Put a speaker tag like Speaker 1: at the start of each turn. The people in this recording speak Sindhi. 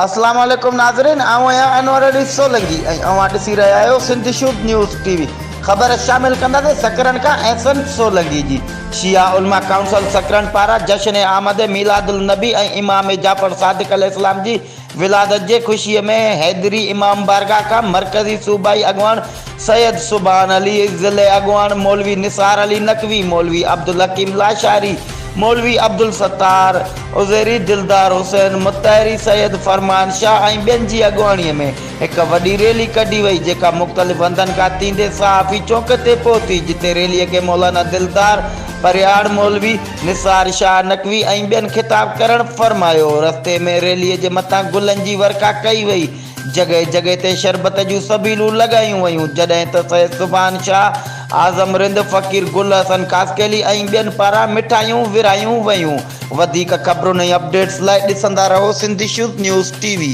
Speaker 1: اسلام عليڪم ناظرين آئون آهيان انور علي سولنگي ۽ اوهان ڏسي رهيا آهيو Sindh shows news T V خبر شامل ڪنداسين سڪرنڊ کان احسن سولنگي جي شيعا علماء ڪائونسل سڪرنڊ پاران جشن آمد ميلاد النبي ۽ امام جعفر صادق عليه السلام جي ولادت جي خوشي ۾ حيدري امام بارگاهه کان مرڪزي صوبائي اڳواڻ سيد سبحان علي، ضلعي اڳواڻ مولوي نثار علي نقوي، مولوي عبدالحڪيم لاشاري، مولوي عبدالستار عزيري، دلدار حسين مطهري، سيد فرمان شاهه ۽ ٻين جي اڳواڻي ۾ هڪ وڏي ريلي ڪڍي وئي جيڪا مختلف هنڌن کان ٿيندي صحافي چونڪ تي پهتي جتي ريلي کي مولانا دلدار پرهياڙ، مولوي نثار شاهه نقوي ۽ ٻين خطاب ڪرڻ فرمايو. رستي ۾ ريلي جي مٿان گلن جي ورکا ڪئي وئي. جڳهه جڳهه تي شربت جون سبيلون لڳايون ويون. جڏهن ته سيد سبحان شاهه، اعظم رند، فقير گل حسن خاصخيلي ۽ ٻين پاران مٺايون ورهايون ويون. وڌيڪ خبرن ۽ اپڊيٽس لاء ڏسندا رهو Sindh issues news T V.